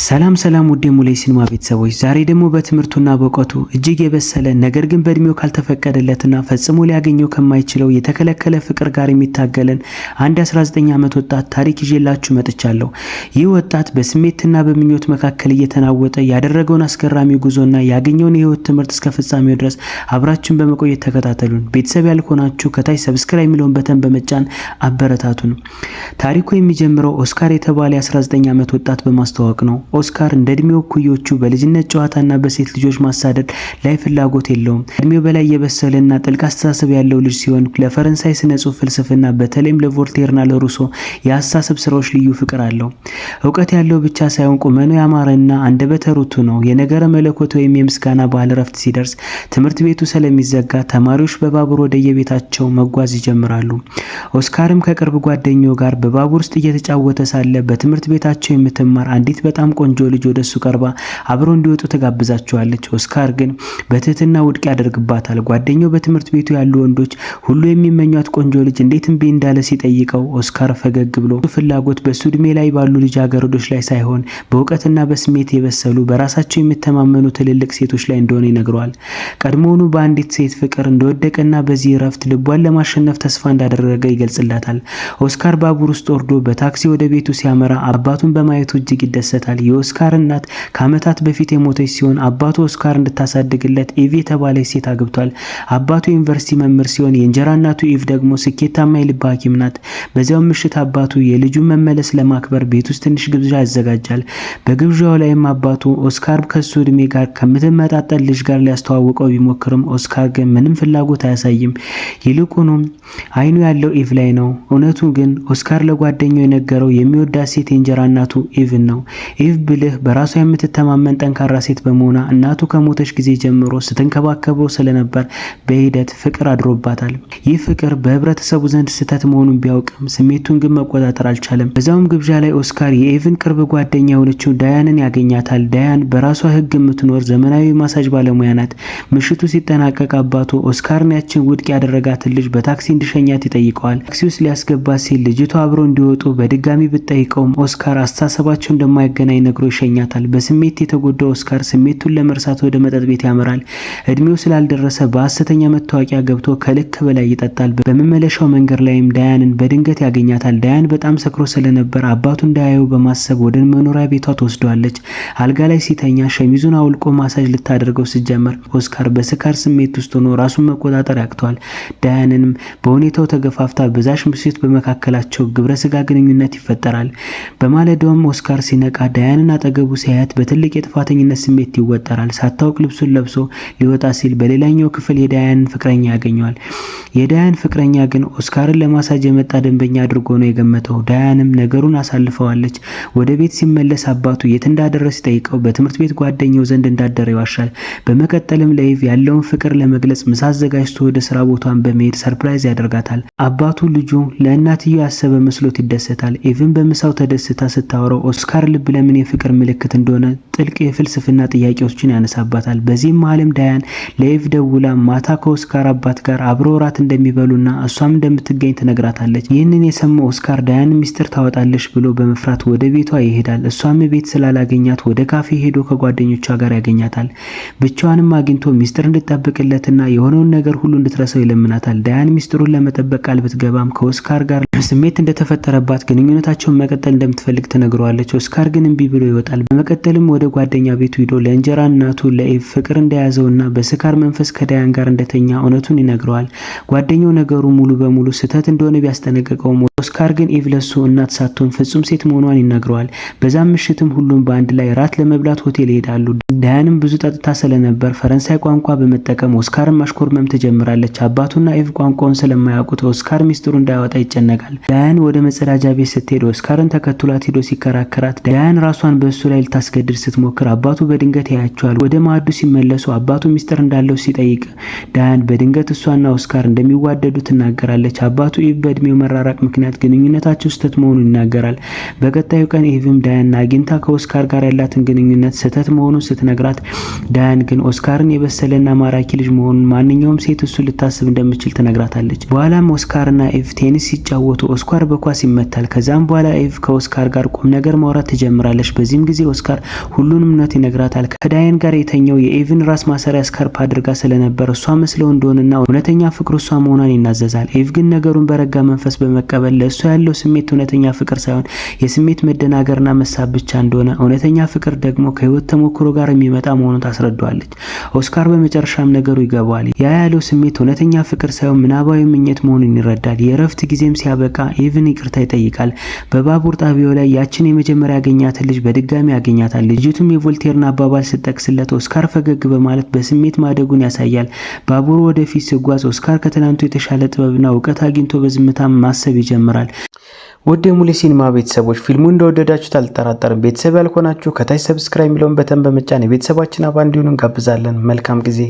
ሰላም ሰላም ውድ የሙሌ ሲኒማ ቤተሰቦች፣ ዛሬ ደግሞ በትምህርቱና በእውቀቱ እጅግ የበሰለ ነገር ግን በእድሜው ካልተፈቀደለትና ፈጽሞ ሊያገኘው ከማይችለው የተከለከለ ፍቅር ጋር የሚታገለን አንድ 19 ዓመት ወጣት ታሪክ ይዤላችሁ መጥቻለሁ። ይህ ወጣት በስሜትና በምኞት መካከል እየተናወጠ ያደረገውን አስገራሚ ጉዞና ያገኘውን የህይወት ትምህርት እስከ ፍጻሜው ድረስ አብራችሁን በመቆየት ተከታተሉን። ቤተሰብ ያልሆናችሁ ከታች subscribe የሚለውን button በመጫን አበረታቱን። ታሪኩ የሚጀምረው ኦስካር የተባለ የ19 ዓመት ወጣት በማስተዋወቅ ነው። ኦስካር እንደ እድሜው እኩዮቹ በልጅነት ጨዋታና በሴት ልጆች ማሳደድ ላይ ፍላጎት የለውም። ከእድሜው በላይ የበሰለና ጥልቅ አስተሳሰብ ያለው ልጅ ሲሆን ለፈረንሳይ ስነ ጽሁፍ ፍልስፍና፣ በተለይም ለቮልቴርና ለሩሶ የአስተሳሰብ ስራዎች ልዩ ፍቅር አለው። እውቀት ያለው ብቻ ሳይሆን ቁመናው ያማረና አንደበተ ርቱዕ ነው። የነገረ መለኮት ወይም የምስጋና በዓል እረፍት ሲደርስ ትምህርት ቤቱ ስለሚዘጋ ተማሪዎች በባቡር ወደየቤታቸው መጓዝ ይጀምራሉ። ኦስካርም ከቅርብ ጓደኛው ጋር በባቡር ውስጥ እየተጫወተ ሳለ በትምህርት ቤታቸው የምትማር አንዲት በጣም ቆንጆ ልጅ ወደሱ ቀርባ አብረው እንዲወጡ ትጋብዛቸዋለች። ኦስካር ግን በትህትና ውድቅ ያደርግባታል። ጓደኛው በትምህርት ቤቱ ያሉ ወንዶች ሁሉ የሚመኟት ቆንጆ ልጅ እንዴት እምቢ እንዳለ ሲጠይቀው ኦስካር ፈገግ ብሎ ፍላጎት በሱ እድሜ ላይ ባሉ ልጃገረዶች ላይ ሳይሆን በእውቀትና በስሜት የበሰሉ በራሳቸው የሚተማመኑ ትልልቅ ሴቶች ላይ እንደሆነ ይነግረዋል። ቀድሞውኑ በአንዲት ሴት ፍቅር እንደወደቀና በዚህ እረፍት ልቧን ለማሸነፍ ተስፋ እንዳደረገ ይገልጽላታል። ኦስካር ባቡር ውስጥ ወርዶ በታክሲ ወደ ቤቱ ሲያመራ አባቱን በማየቱ እጅግ ይደሰታል። የኦስካር እናት ከዓመታት በፊት የሞተች ሲሆን አባቱ ኦስካር እንድታሳድግለት ኢቭ የተባለች ሴት አግብቷል። አባቱ የዩኒቨርሲቲ መምህር ሲሆን የእንጀራ እናቱ ኢቭ ደግሞ ስኬታማ የልብ ሐኪም ናት። በዚያው ምሽት አባቱ የልጁን መመለስ ለማክበር ቤት ውስጥ ትንሽ ግብዣ ያዘጋጃል። በግብዣው ላይም አባቱ ኦስካር ከሱ እድሜ ጋር ከምትመጣጠን ልጅ ጋር ሊያስተዋውቀው ቢሞክርም ኦስካር ግን ምንም ፍላጎት አያሳይም። ይልቁንም አይኑ ያለው ኢቭ ላይ ነው። እውነቱ ግን ኦስካር ለጓደኛው የነገረው የሚወዳት ሴት የእንጀራ እናቱ ኢቭን ነው። ኢቭ ብልህ፣ በራሷ የምትተማመን ጠንካራ ሴት በመሆኗ እናቱ ከሞተች ጊዜ ጀምሮ ስትንከባከበው ስለነበር በሂደት ፍቅር አድሮባታል። ይህ ፍቅር በህብረተሰቡ ዘንድ ስህተት መሆኑን ቢያውቅም ስሜቱን ግን መቆጣጠር አልቻለም። በዛውም ግብዣ ላይ ኦስካር የኢቭን ቅርብ ጓደኛ የሆነችው ዳያንን ያገኛታል። ዳያን በራሷ ህግ የምትኖር ዘመናዊ ማሳጅ ባለሙያ ናት። ምሽቱ ሲጠናቀቅ አባቱ ኦስካርን ያችን ውድቅ ያደረጋትን ልጅ በታክሲ እንዲሸኛት ይጠይቀዋል። ታክሲ ውስጥ ሊያስገባት ሲል ልጅቷ አብረው እንዲወጡ በድጋሚ ብትጠይቀውም ኦስካር አስተሳሰባቸው እንደማይገናኝ ነግሮ ይሸኛታል። በስሜት የተጎዳው ኦስካር ስሜቱን ለመርሳት ወደ መጠጥ ቤት ያመራል። እድሜው ስላልደረሰ በሐሰተኛ መታወቂያ ገብቶ ከልክ በላይ ይጠጣል። በመመለሻው መንገድ ላይም ዳያንን በድንገት ያገኛታል። ዳያን በጣም ሰክሮ ስለነበር አባቱ እንዳያየው በማሰብ ወደ መኖሪያ ቤቷ ትወስደዋለች። አልጋ ላይ ሲተኛ ሸሚዙን አውልቆ ማሳጅ ልታደርገው ስትጀምር ኦስካር በስካር ስሜት ውስጥ ሆኖ ራሱን መቆጣጠር ያቅተዋል። ዳያንንም በሁኔታው ተገፋፍታ በዛች ምሽት በመካከላቸው ግብረ ስጋ ግንኙነት ይፈጠራል። በማለዳውም ኦስካር ሲነቃ ዳያንን አጠገቡ ሲያያት በትልቅ የጥፋተኝነት ስሜት ይወጠራል። ሳታውቅ ልብሱን ለብሶ ሊወጣ ሲል በሌላኛው ክፍል የዳያንን ፍቅረኛ ያገኘዋል። የዳያን ፍቅረኛ ግን ኦስካርን ለማሳጅ የመጣ ደንበኛ አድርጎ ነው የገመተው። ዳያንም ነገሩን አሳልፈዋለች። ወደ ቤት ሲመለስ አባቱ የት እንዳደረ ሲጠይቀው በትምህርት ቤት ጓደኛው ዘንድ እንዳደረ ይዋሻል። በመቀጠልም ለኢቭ ያለውን ፍቅር ለመግለጽ ምሳ አዘጋጅቶ ወደ ስራ ቦታዋን በመሄድ surprise ያደርጋታል። አባቱ ልጁ ለእናትየው ያሰበ መስሎት ይደሰታል። ኢቭን በምሳው ተደስታ ስታወራው ኦስካር ልብ ለምን የፍቅር ምልክት እንደሆነ ጥልቅ የፍልስፍና ጥያቄዎችን ያነሳባታል። በዚህም መሀልም ዳያን ለኢቭ ደውላ ማታ ከኦስካር አባት ጋር አብረው እራት እንደሚበሉና እሷም እንደምትገኝ ትነግራታለች። ይህንን የሰማው ኦስካር ዳያን ሚስጥር ታወጣለች ብሎ በመፍራት ወደ ቤቷ ይሄዳል። እሷም ቤት ስላላገኛት ወደ ካፌ ሄዶ ከጓደኞቿ ጋር ያገኛታል። ብቻዋንም አግኝቶ ሚስጥር እንድትጠብቅለትና የሆነውን ነገር ሁሉ እንድትረሳው ይለምናታል። ዳያን ሚስጥሩን ለመጠበቅ ቃል ብትገባም ከኦስካር ጋር ስሜት እንደተፈጠረባት ግንኙነታቸውን መቀጠል እንደምትፈልግ ትነግረዋለች። ኦስካር ግን እምቢ ብሎ ይወጣል። በመቀጠልም ወደ ጓደኛ ቤቱ ሂዶ ለእንጀራ እናቱ ለኤቭ ፍቅር እንደያዘውና በስካር መንፈስ ከዳያን ጋር እንደተኛ እውነቱን ይነግረዋል። ጓደኛው ነገሩ ሙሉ በሙሉ ስህተት እንደሆነ ቢያስጠነቅቀውም ኦስካር ግን ኤቭ ለሱ እናት ሳትሆን ፍጹም ሴት መሆኗን ይነግረዋል። በዛም ምሽትም ሁሉም በአንድ ላይ ራት ለመብላት ሆቴል ይሄዳሉ። ዳያንም ብዙ ጠጥታ ስለነበር ፈረንሳይ ቋንቋ በመጠቀም ኦስካርን ማሽኮርመም ትጀምራለች። አባቱና ኤቭ ቋንቋውን ስለማያውቁት ኦስካር ሚስጥሩ እንዳያወጣ ይጨነቃል። ዳያን ወደ መጸዳጃ ቤት ስትሄድ ኦስካርን ተከትሏት ሄዶ ሲከራከራት ዳያን ራሷን በእሱ ላይ ልታስገድድ ስትሞክር አባቱ በድንገት ያያቸዋል። ወደ ማዕዱ ሲመለሱ አባቱ ሚስጥር እንዳለው ሲጠይቅ ዳያን በድንገት እሷና ኦስካር እንደሚዋደዱ ትናገራለች። አባቱ ኢቭ በእድሜው መራራቅ ምክንያት ግንኙነታቸው ስህተት መሆኑን ይናገራል። በቀጣዩ ቀን ኢቭም ዳያን አግኝታ ከኦስካር ጋር ያላትን ግንኙነት ስህተት መሆኑን ስትነግራት ዳያን ግን ኦስካርን የበሰለና ማራኪ ልጅ መሆኑን ማንኛውም ሴት እሱ ልታስብ እንደምትችል ትነግራታለች። በኋላም ኦስካርና ኤቭ ቴኒስ ሲጫወቱ ኦስካር በኳስ ይመታል። ከዛም በኋላ ኤቭ ከኦስካር ጋር ቁም ነገር ማውራት ትጀምራለች። ትጠይቀዋለች። በዚህም ጊዜ ኦስካር ሁሉንም እውነት ይነግራታል። ከዳያን ጋር የተኛው የኤቭን ራስ ማሰሪያ scarf አድርጋ ስለነበር እሷ መስለው እንደሆነና እውነተኛ ፍቅሩ እሷ መሆኗን ይናዘዛል። ኤቭ ግን ነገሩን በረጋ መንፈስ በመቀበል ለእሷ ያለው ስሜት እውነተኛ ፍቅር ሳይሆን የስሜት መደናገርና መሳብ ብቻ እንደሆነ፣ እውነተኛ ፍቅር ደግሞ ከህይወት ተሞክሮ ጋር የሚመጣ መሆኑን ታስረዳዋለች። ኦስካር በመጨረሻም ነገሩ ይገባዋል። ያ ያለው ስሜት እውነተኛ ፍቅር ሳይሆን ምናባዊ ምኞት መሆኑን ይረዳል። የእረፍት ጊዜም ሲያበቃ ኤቭን ይቅርታ ይጠይቃል። በባቡር ጣቢያው ላይ ያችን የመጀመሪያ ያገኛትን ልጅ በድጋሚ ያገኛታል። ልጅቱም የቮልቴርን አባባል ስትጠቅስለት ኦስካር ፈገግ በማለት በስሜት ማደጉን ያሳያል። ባቡሩ ወደፊት ሲጓዝ ኦስካር ከትናንቱ የተሻለ ጥበብና እውቀት አግኝቶ በዝምታ ማሰብ ይጀምራል። ውድ የሙሌ ሲኒማ ቤተሰቦች፣ ፊልሙ እንደወደዳችሁት አልጠራጠርም። ቤተሰብ ያልሆናችሁ ከታች subscribe የሚለውን button በመጫን የቤተሰባችን አባል እንዲሆኑ እንጋብዛለን። መልካም ጊዜ።